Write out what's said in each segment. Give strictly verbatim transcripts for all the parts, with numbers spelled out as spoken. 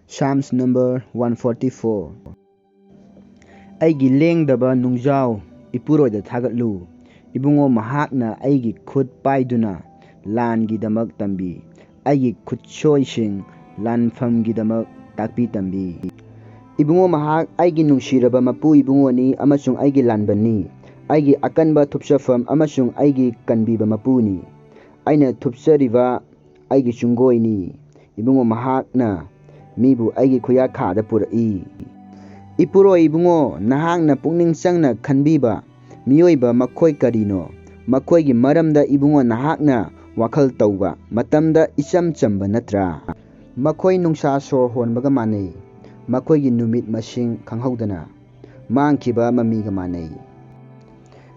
Psalms number one forty four. ꯑꯩꯒꯤ ꯂꯦꯡꯗꯕ ꯅꯨꯡꯖꯥꯎ ꯏꯄꯨꯔꯣꯏꯗ ꯊꯥꯒꯠꯂꯨ꯫ ꯏꯕꯨꯡꯉꯣ, ꯃꯍꯥꯛꯅ ꯑꯩꯒꯤ ꯈꯨꯠ ꯄꯥꯏꯗꯨꯅ ꯂꯥꯟꯒꯤꯗꯃꯛ ꯇꯝꯕꯤ, ꯑꯩꯒꯤ ꯈꯨꯠꯁꯣꯏꯁꯤꯡ ꯂꯥꯟꯐꯝꯒꯤꯗꯃꯛ ꯇꯥꯛꯄꯤ ꯇꯝꯕꯤ꯫ ꯏꯕꯨꯡꯉꯣ, ꯃꯍꯥꯛ ꯑꯩꯒꯤ ꯅꯨꯡꯁꯤꯔꯕ ꯃꯄꯨ ꯏꯕꯨꯡꯉꯣꯅꯤ ꯑꯃꯁꯨꯡ ꯑꯩꯒꯤ ꯂꯥꯟꯕꯟꯅꯤ, ꯑꯩꯒꯤ ꯑꯀꯟꯕ ꯊꯨꯞꯆꯐꯝ ꯑꯃꯁꯨꯡ ꯑꯩꯒꯤ ꯀꯟꯕꯤꯕ ꯃꯄꯨꯅꯤ꯫ ꯑꯩꯅ ꯊꯨꯞꯆꯔꯤꯕ ꯑꯩꯒꯤ ꯆꯨꯡꯒꯣꯏꯅꯤ꯫ ꯏꯕꯨꯡꯉꯣ, ꯃꯍꯥꯛꯅ ꯃꯤꯕꯨ ꯑꯩꯒꯤ ꯈꯨꯌꯥꯈꯥꯗ ꯄꯨꯔꯛꯏ꯫ ꯏꯄꯨꯔꯣꯏ ꯏꯕꯨꯡꯉꯣ, ꯅꯍꯥꯛꯅ ꯄꯨꯛꯅꯤꯡ ꯆꯪꯅ ꯈꯟꯕꯤꯕ ꯃꯤꯑꯣꯏꯕ ꯃꯈꯣꯏ ꯀꯔꯤꯅꯣ? ꯃꯈꯣꯏꯒꯤ ꯃꯔꯝꯗ ꯏꯕꯨꯡꯉꯣ ꯅꯍꯥꯛꯅ ꯋꯥꯈꯜ ꯇꯧꯕ ꯃꯇꯝꯗ ꯏꯆꯝ ꯆꯝꯕ ꯅꯠꯇ꯭ꯔꯥ? ꯃꯈꯣꯏ ꯅꯨꯡꯁꯥ ꯁꯣꯔ ꯍꯣꯟꯕꯒ ꯃꯥꯟꯅꯩ꯫ ꯃꯈꯣꯏꯒꯤ ꯅꯨꯃꯤꯠ ꯃꯁꯤꯡ ꯈꯪꯍꯧꯗꯅ ꯃꯥꯡꯈꯤꯕ ꯃꯃꯤꯒ ꯃꯥꯟꯅꯩ꯫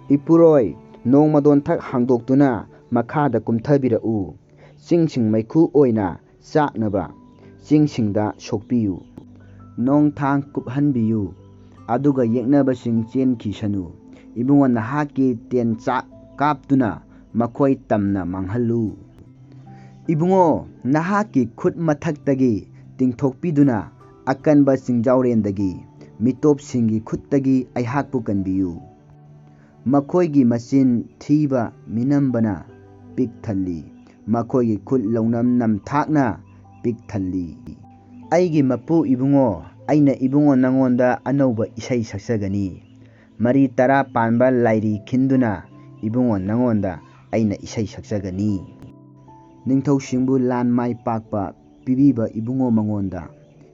ꯏꯄꯨꯔꯣꯏ, ꯅꯣꯡꯃꯗꯣꯟꯊꯛ ꯍꯥꯡꯗꯣꯛꯇꯨꯅ ꯃꯈꯥꯗ ꯀꯨꯝꯊꯕꯤꯔꯛꯎ꯫ ꯆꯤꯡꯁꯤꯡ ꯃꯩꯈꯨ ꯑꯣꯏꯅ ꯆꯥꯛꯅꯕ ꯆꯤꯡꯁꯤꯡꯗ ꯁꯣꯛꯄꯤꯌꯨ꯫ ꯅꯣꯡꯊꯥꯡ ꯀꯨꯞꯍꯟꯕꯤꯌꯨ, ꯑꯗꯨꯒ ꯌꯦꯛꯅꯕꯁꯤꯡ ꯆꯦꯟꯈꯤꯁꯅꯨ꯫ ꯏꯕꯨꯡꯉꯣ, ꯅꯍꯥꯛꯀꯤ ꯇꯦꯟꯆꯥꯛ ꯀꯥꯞꯇꯨꯅ ꯃꯈꯣꯏ ꯇꯝꯅ ꯃꯥꯡꯍꯜꯂꯨ꯫ ꯏꯕꯨꯡꯉꯣ, ꯅꯍꯥꯛꯀꯤ ꯈꯨꯠ ꯃꯊꯛꯇꯒꯤ ꯇꯤꯡꯊꯣꯛꯄꯤꯗꯨꯅ ꯑꯀꯟꯕ ꯆꯤꯡꯖꯥꯎꯔꯦꯟꯗꯒꯤ ꯃꯤꯇꯣꯞꯁꯤꯡꯒꯤ ꯈꯨꯠꯇꯒꯤ ꯑꯩꯍꯥꯛꯄꯨ ꯀꯟꯕꯤꯌꯨ꯫ ꯃꯈꯣꯏꯒꯤ ꯃꯆꯤꯟ ꯊꯤꯕ ꯃꯤꯅꯝꯕꯅ ꯄꯤꯛ ꯊꯜꯂꯤ, ꯃꯈꯣꯏꯒꯤ ꯈꯨꯠ ꯂꯧꯅꯝ ꯅꯝꯊꯥꯛꯅ ꯄꯤꯛ ꯊꯜꯂꯤ꯫ ꯑꯩꯒꯤ ꯃꯄꯨ ꯏꯕꯨꯡꯉꯣ, ꯑꯩꯅ ꯏꯕꯨꯡꯉꯣ ꯅꯉꯣꯟꯗ ꯑꯅꯧꯕ ꯏꯁꯩ ꯁꯛꯆꯒꯅꯤ꯫ ꯃꯔꯤ ꯇꯔꯥ ꯄꯥꯟꯕ ꯂꯥꯏꯔꯤ ꯈꯤꯟꯗꯨꯅ ꯏꯕꯨꯡꯉꯣ ꯅꯉꯣꯟꯗ ꯑꯩꯅ ꯏꯁꯩ ꯁꯛꯆꯒꯅꯤ꯫ ꯅꯤꯡꯊꯧꯁꯤꯡꯕꯨ ꯂꯥꯟ ꯃꯥꯏ ꯄꯥꯛꯄ ꯄꯤꯕꯤꯕ ꯏꯕꯨꯡꯉꯣ ꯃꯉꯣꯟꯗ,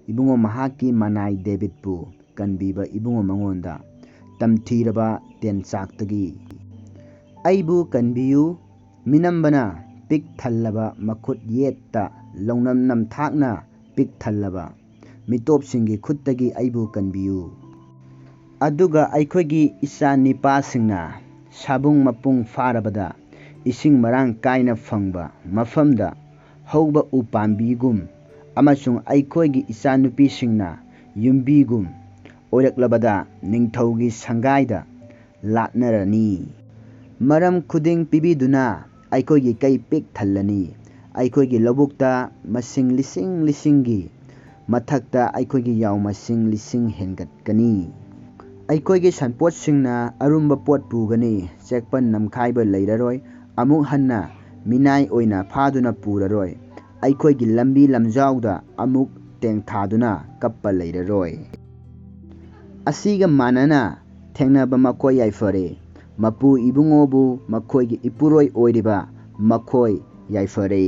ꯏꯕꯨꯡꯉꯣ ꯃꯍꯥꯛꯀꯤ ꯃꯅꯥꯏ ꯗꯦꯕꯤꯠꯄꯨ ꯀꯟꯕꯤꯕ ꯏꯕꯨꯡꯉꯣ ꯃꯉꯣꯟꯗ ꯇꯝꯊꯤꯔꯕ ꯇꯦꯟꯆꯥꯛꯇꯒꯤ ꯑꯩꯕꯨ ꯀꯟꯕꯤꯌꯨ꯫ ꯃꯤꯅꯝꯕꯅ ꯄꯤꯛ ꯊꯜꯂꯕ ꯃꯈꯨꯠ ꯌꯦꯠꯇ ꯂꯧꯅꯝ ꯅꯝꯊꯥꯛꯅ ꯄꯤꯛ ꯊꯜꯂꯕ ꯃꯤꯇꯣꯞꯁꯤꯡꯒꯤ ꯈꯨꯠꯇꯒꯤ ꯑꯩꯕꯨ ꯀꯟꯕꯤꯌꯨ꯫ ꯑꯗꯨꯒ ꯑꯩꯈꯣꯏꯒꯤ ꯏꯆꯥ ꯅꯤꯄꯥꯁꯤꯡꯅ ꯁꯥꯕꯨꯡ ꯃꯄꯨꯡ ꯐꯥꯔꯕꯗ ꯏꯁꯤꯡ ꯃꯔꯥꯡ ꯀꯥꯏꯅ ꯐꯪꯕ ꯃꯐꯝꯗ ꯍꯧꯕ ꯎꯄꯥꯝꯕꯤꯒꯨꯝ ꯑꯃꯁꯨꯡ ꯑꯩꯈꯣꯏꯒꯤ ꯏꯆꯥꯅꯨꯄꯤꯁꯤꯡꯅ ꯌꯨꯝꯕꯤꯒꯨꯝ ꯑꯣꯏꯔꯛꯂꯕꯗ ꯅꯤꯡꯊꯧꯒꯤ ꯁꯪꯒꯥꯏꯗ ꯂꯥꯠꯅꯔꯅꯤ꯫ ꯃꯔꯝ ꯈꯨꯗꯤꯡ ꯄꯤꯕꯤꯗꯨꯅ ꯑꯩꯈꯣꯏꯒꯤ ꯀꯩ ꯄꯤꯛ ꯊꯜꯂꯅꯤ꯫ ꯑꯩꯈꯣꯏꯒꯤ ꯂꯧꯕꯨꯛꯇ ꯃꯁꯤꯡ ꯂꯤꯁꯤꯡ ꯂꯤꯁꯤꯡꯒꯤ ꯃꯊꯛꯇ ꯑꯩꯈꯣꯏꯒꯤ ꯌꯥꯎ ꯃꯁꯤꯡ ꯂꯤꯁꯤꯡ ꯍꯦꯟꯒꯠꯀꯅꯤ꯫ ꯑꯩꯈꯣꯏꯒꯤ ꯁꯟꯄꯣꯠꯁꯤꯡꯅ ꯑꯔꯨꯝꯕ ꯄꯣꯠ ꯄꯨꯒꯅꯤ, ꯆꯦꯛꯄꯟ ꯅꯝꯈꯥꯏꯕ ꯂꯩꯔꯔꯣꯏ, ꯑꯃꯨꯛ ꯍꯟꯅ ꯃꯤꯅꯥꯏ ꯑꯣꯏꯅ ꯐꯥꯗꯨꯅ ꯄꯨꯔꯔꯣꯏ, ꯑꯩꯈꯣꯏꯒꯤ ꯂꯝꯕꯤ ꯂꯝꯖꯥꯎꯗ ꯑꯃꯨꯛ ꯇꯦꯡꯊꯥꯗꯨꯅ ꯀꯞꯄ ꯂꯩꯔꯔꯣꯏ꯫ ꯑꯁꯤꯒ ꯃꯥꯟꯅꯅ ꯊꯦꯡꯅꯕ ꯃꯈꯣꯏ ꯌꯥꯏꯐꯔꯦ, ꯃꯄꯨ ꯏꯕꯨꯡꯉꯣꯕꯨ ꯃꯈꯣꯏꯒꯤ ꯏꯄꯨꯔꯣꯏ ꯑꯣꯏꯔꯤꯕ ꯃꯈꯣꯏ ꯌꯥꯏꯐꯔꯦ꯫